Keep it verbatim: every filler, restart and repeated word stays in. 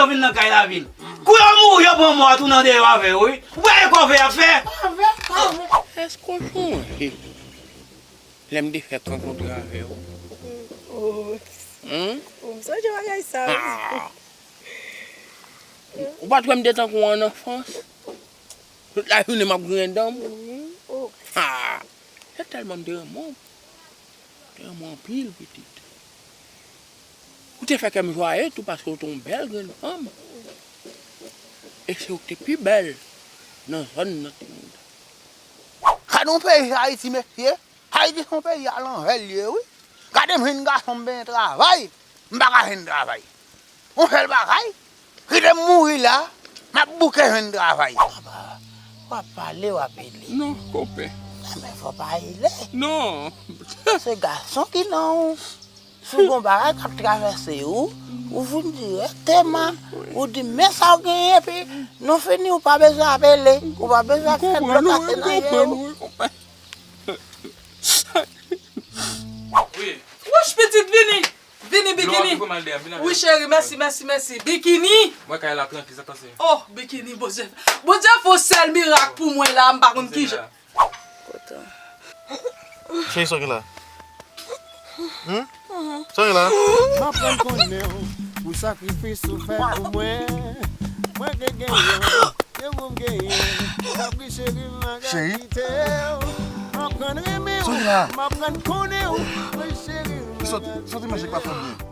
Yo vin nan kay la vin. Kou yo mouri, yo pran mò a tounen deyò avè yo, wi. Ou pa wè kòve y ap fè? Èske w sonje lè m te fèk rankontre avè w? Hmm? M sonje bagay sa, wi. Ah. Ou pa t wè m te tankou w an anfans? Tout lajounen m ap griyen dan m. Wi. Oh. Ha! Se tèlman m te renmen w. M te renmen w anpil, pitit. Ou te fè kè m jwaye tou paske w te yon bèl grenn fanm. E se ou k te pi bèl nan zòn nan, timoun. Gade yon peyi Ayiti, mesye. Ayiti se yon peyi alanvè l ye, wi. Gade m jwenn gason m benyen travay, m pa ka jwenn travay. Yon sèl bagay, kite m mouri la, m ap bouke jwenn travay. Papa, w ap pale, w ap ele. Non, konpè. Men fò pa ele. Non. Se gason ki nan w. Si w gon bagay k ap travèse ou, ou vin dirèkteman, ou di men sa w genyen, epi nou fini, ou pa bezwen ap ele, ou pa bezwen ap fè dlo kase nan je w. Wi. Wouch, pitit, vini. Vini, Bikini. Wi, cheri, mèsi, mèsi, mèsi. Bikini. Mwen kay la trankil, sa pase? Oh, Bikini, Bondye. Bondye fè yon sèl mirak pou mwen la, m pa konn ki jan. Cheri, sa w gen la? Hmm? Sa w gen la? M aprann konnen w pou sakrifis ou fè pou mwen. Mwen te genyen, se ou m genyen. Tanpri cheri, m pa ka kite w. M aprann renmen w, m aprann konnen w. Wi, cheri, m pa ka. Sa w te manje k pa fè w byen?